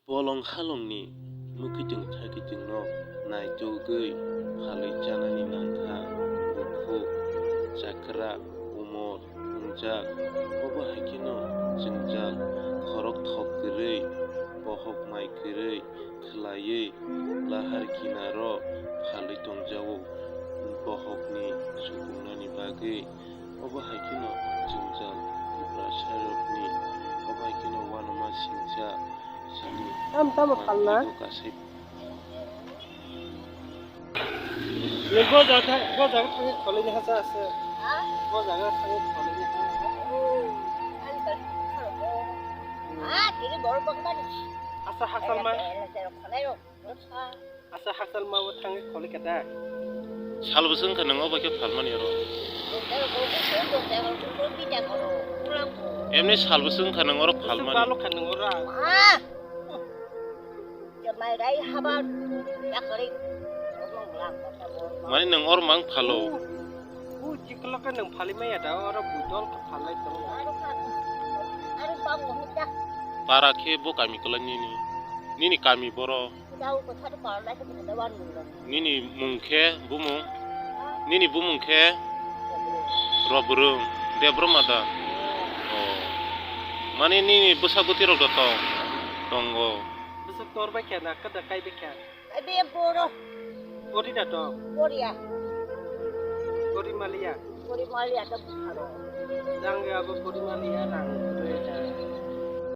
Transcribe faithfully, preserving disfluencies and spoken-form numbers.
Bolong halongni mwkhwtwng thaikwtwngno naitugwi phalwi chanani nangkha, bukhuk, chakra, umor wngjak, obo hai kheno jwngjal, khorok thok kwrwi, bohok mai kwrwi khlaiwi lahar kinaro phalwi tongjago, bohokni sukungnani bagwi. Obo hai kheno jwngjal Tiprasarokni, obo hai kheno uanama singcha sini. Tam tamo phalna? Mantigo kasai. Bo jaga, bo jaga thangwi kholini ha cha ase. Ha? Bo jaga thangwi kholini ha. Ah, tini borok bangmani. Asa hakal ma. Asa hakal ma bo thangwi kholi kata. Sal bwswk wngkha nang obo khe phalmani oro. Emni sal bwswk wngkha nang oro phalmani. Balo kha nang oro. Ah! Mai rai habar yakari. Mani nang oro mang phalo. U, u chiklo khe nang phali maya da oro budol kha phalai tongo. Aro kha. Aro bang mo hita. Para khe bo kami kwlai nini. Nini kami boro. Nini mung khe bumung? Nini bumung khe Robrwng, Debro mada. Oh. Mani nini bwsa bwtwi rok do tong? Tongo. Bwsa tor bai khe na, kada kai bai khe? Ebe boro. Pori da tong? Poriya. Pori maliya. Pori maliya to bwsaro. Jang ya bo pori maliya rang.